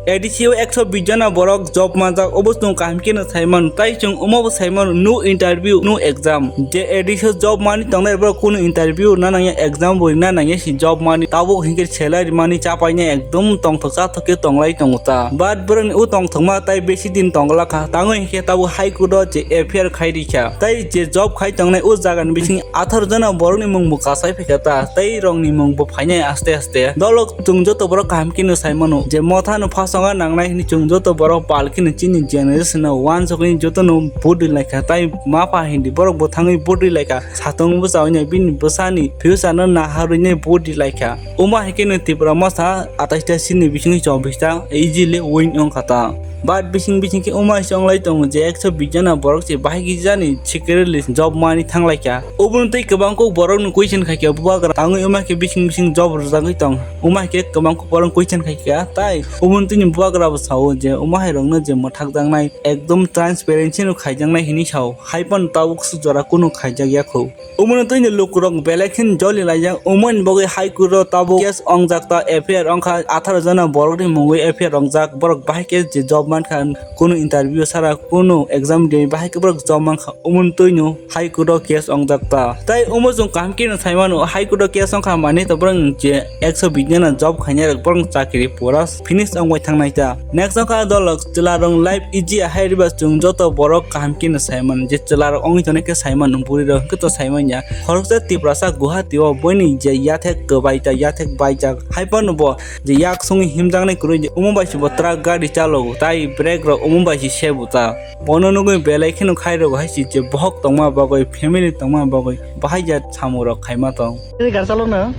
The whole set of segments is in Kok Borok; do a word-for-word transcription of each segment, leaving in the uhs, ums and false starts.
A D C o ekso bish jona borok job manjak, obo chwng kaham khe no sai mano, tai chwng omo bo sai mano, no interview, no exam. Je A D C o job mani tongnai borok kunu interview na nangya, exam bo na nangya si job mani, tabuk hinkhe salary mani chapainai ekdom tongthok chathok khe tonglai tongo ta. But borokni o tongthokma tai besi din tonglakha, tangwi hinkhe tabuk High Court o je F I R khai rikha, tai je job khai tongnai o jagani bising atharo jona borokni mung bo kasai phaikha ta, tei rokni mung bo phainai aste aste. Dolok chwng joto borok kaham khe no sai mano je motha no phasonga nangnai hwnwi chwng joto borok pal khe no chini generation no wansokni joto no vote rwlaikha, tai mapha hindi borok bo thangwi vote rwlaikha, satong bwsa hwnwi bini bwsani future no naharwi vote rwlaikha. Omo hai khe no Tipra Motha atais ta seat ni bisingtwi chobbish ta easily win wngkha ta. But bising bising khe omo hai se wnglai tongo je ekso bish jona borok se bahai khe jani secretly job mani thanglaikha. Obono tei kwbang kok borok no question khaikha bubagra tangwi omo hai khe bising bising job rwjagwi tong. Omo hai khe kwbang kok borok no question khaikha tai obono tei ni bubagra bo sao je omo hai rok no je mwthakjaknai ekdom transparency no khaijaknai hinwi sao. Hai phano tabuk swk jora kunu khaijak ya kho. Omono twi ni lukurok belai khe joli laijak, omo ni bagwi High Court o tabuk case wngjak ta, F I R wngkha atharo jona borok ni mungwi F I R wngjak, borok bahai khe je job mankha, kunu interview sara, kunu exam de, bahai khe borok job mankha, omono twi no High Court o case wngjak ta. Tai omo chwng kaham khe no sai mano, High Court o case wngkha mani to borok je ekso bish jona job khainai rok borok chakri pura finish wngbai thangnai ta. Next wngkha dolok chwlarok life easy hai riba chwng joto borok kaham khe no sai mano je chwlarok wngwi tongnai khe sai mano bwrwi rok hwnkhe to sai manya. Khoroksa Tiprasa Guwahati o boini je yathek kwbai ta yathek baijak hai phano bo je yak songwi himjaknai kwrwi omo bai se bo truck gari chalogo tai brake rok omo bai se sebo ta. Bono nugwi belai kheno khairok hai se je bohok tongma bagwi family tongma bagwi bahai ja samung rok khaima tong. Ini gari chalo na?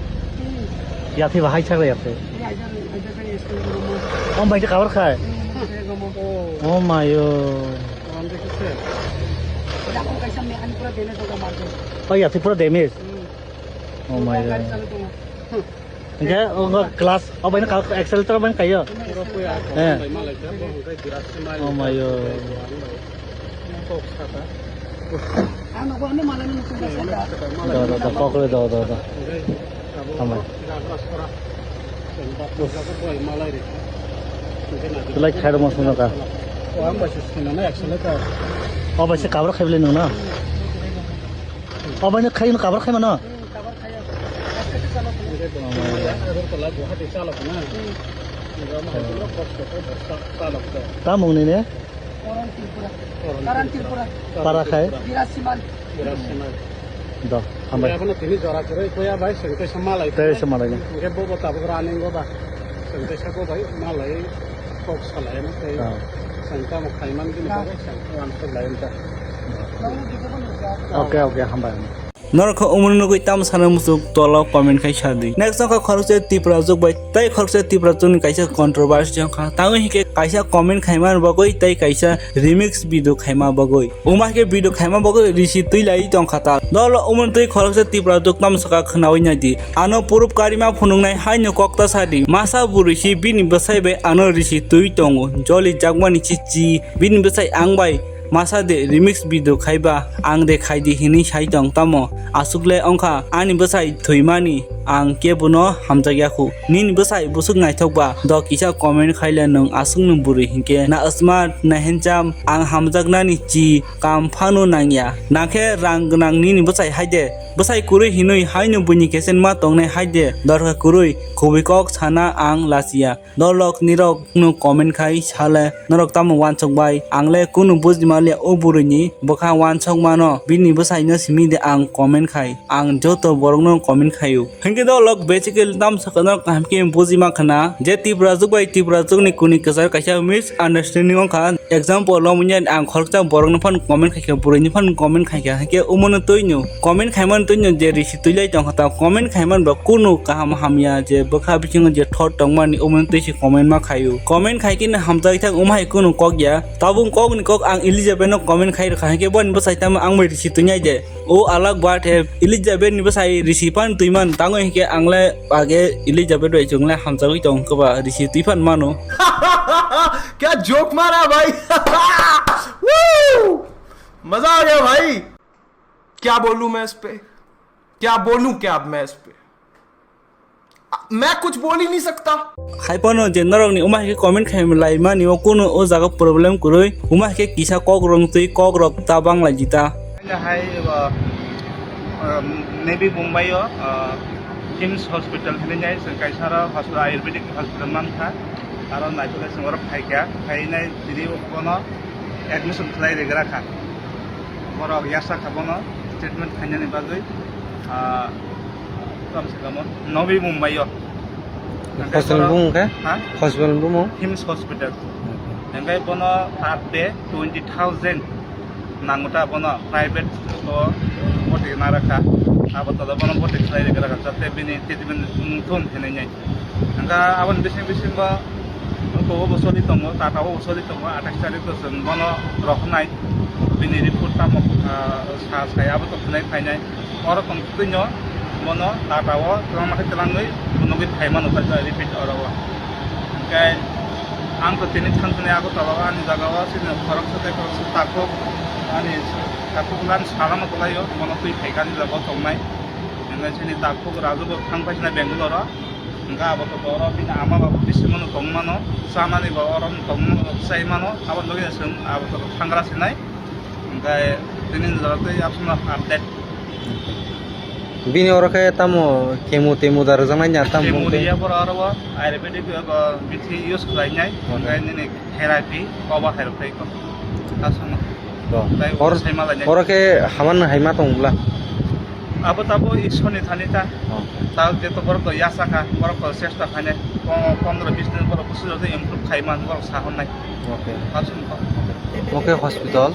Yathai bahai chakra yathai. Oh, bike kabar khai. Oh my, oh. Oh, yathai pura damage. Oh my, oh. Hingke, oh, glass, oh, bini accelerator bini kayo. Eh. Oh my, oh. Do, do, do, kokle do, do, do. Hambai. Tulai khairo mo sungno ka. Oh, bai se kabra khaibele nung na. Oh, bai ne khai no kabra khai mano. Tamung ni ne? Karan Tripura. Karan Tripura. Para khai? Biraj Simal. Biraj Simal. Do, hambai. Abono tini jora kwrwi kuya bai, sengkhe sa malai. Tei sa malai. Hingke bobo tabuk running go ba. Sengkhe sa go bai, malai. Kok salai no tei. Ah. Sengkhe mo khaiman gini bai, sengkhe answer lai ta. Okay, okay, hambai. Norok khe umuni nugwi tamo sana muchuk tolo comment khai sa di. Next wngkha khoroksa Tiprajwk bai tei khoroksa Tiprajwkni kaisa controversy wngkha. Tamo hinkhe kaisa comment khaima bagwi tei kaisa remix video khaima bagwi. Wngma hinkhe video khaima bagwi risi twi lai tongkha ta. Dolo umuni twi khoroksa Tiprajwk tamo saka khwnawi nai di. Ano proof karima phunuknai haino kok ta sa di. Masa bwrwi si bini bwsai bai ano risi twi tongo. Joli jakmani chichi bini bwsai ang bai. Masa de remix video khaiba ang de khaidi hinwi sai tong tamo aswk le wngkha ani bwsai thwimani ang kebono hamjakya khu nini bwsai bwswk naithokba do kisa comment khaile nwng aswkno bwrwi hinkhe na smart na handsome ang hamjaknani chi kam phano nangya nangkhe rang gwnang nini bwsai haide bwsai kwrwi hinwi haino buini kesen ma tongnai haide dorkha kwrwi khubui kok sana ang lachiya. Norok nirokno comment khai sale norok tamo wansok bai ang le kunu bujima le o bwrwini bwkha wansok mano bini bwsaino simi de ang comment khai ang joto borokno comment khaio hinkhe norok basically tamo sakha norok kaham khe bujima khana je Tiprajwk bai Tiprajwkni kuni kwchar kaisa misunderstanding wngkha example romwi ang khoroksa borokno phano comment khaikha bwrwini phano comment khaikha hinkhe omono twino. Comment khaimani twino je risi twilai tongkha ta comment khaimani ba kunu kaham hamya je bwkha bisingo je thot tongmani omono twi se comment ma khaio comment khaikhe no hamjak thang omo hai kunu kok ya tabuk kokni kok ang Elizabeth no comment khai rwkha hinkhe boni bwsai tamo ang bai risi twinai de o alak ba the Elizabeth ni bwsai risi pan twiman tango hinkhe ang le age Elizabeth bai chwng le hamjagwi tong khe ba risi twi pan mano. क्या जोक मारा भाई। Woo! मजा आ गया भाई। क्या बोलूं मैं इस पे, क्या बोलूं क्या अब मैं इस पे? आ, मैं कुछ बोल ही नहीं सकता। Hai phano je norokni wngma hai khe comment khai laimani o kunu o jaga problem kwrwi wngma hai khe kisa kok rwng twi kok rok ta bang lai jita. Haino hai, uh, um, Navi Mumbai o, uh, KIMS hospital hinwi nai chwng kaisa aro hospital, ayurvedic hospital mankha. Aro naitugwi chwng oro phaikha, phainai tini bono admission khlai rwgra kha. Borok yasa kha bono treatment khainani bagwi, ah, tamo se tamo Navi Mumbai o. Hospital bumung khe? Ha? Hospital bumung? KIMS hospital. Hwnkhe bono per day twenty thousand nango ta bono private o boti nara kha. Abo tola bono boti khlai rwgra kha, jate bini treatment wngthun hinwi nai. Hwnkha aboni bising bisingo Oppo o bo soli tongo, Tata o bo soli tongo, athais tarik o chwng bono rohornai. Bini report tamo, ah, sa sai abo to khwnai phainai. Oro tong twino bono Tata o twlangma khe twlangwi phunugwi phaimano kha repeat oro o. Hwnkhe ang to tini thangkhe Agartala o ani jaga o chini khoroksa tei khoroksa takhuk ani takhuk lan salama kwlaio, bono twi phaikha ani jaga o tongnai. Hwnkhe chini takhuk Raju bo thang paisina Bangalore o. Hwnkhe abo to oro bini ama babu bisimano tongmano, chamani bo oro tongmano, chaimano, abo logi chwng abo to thangra sinai. Hwnkhe tini jora tei absano update. Bini oro khe tamo chemo temo da rwjaknai ya tamo chemo tei? Riya boro oro bo ayurvedic bo bithi use khlainai, hwnkhe nini therapy koba khairok tei ko. Aswkno. Bo. Tei oro, sai malainai. Oro khe haman hai ma tong bwla? Abo tabo Ishwarni thani ta. Oh. Ta je to borok to yasa kha, borok to chesta khainai. Po-, pondro bis din borok busu jodi improve khai man borok sa honnai. Okay. Aswkno. Okay, hospital.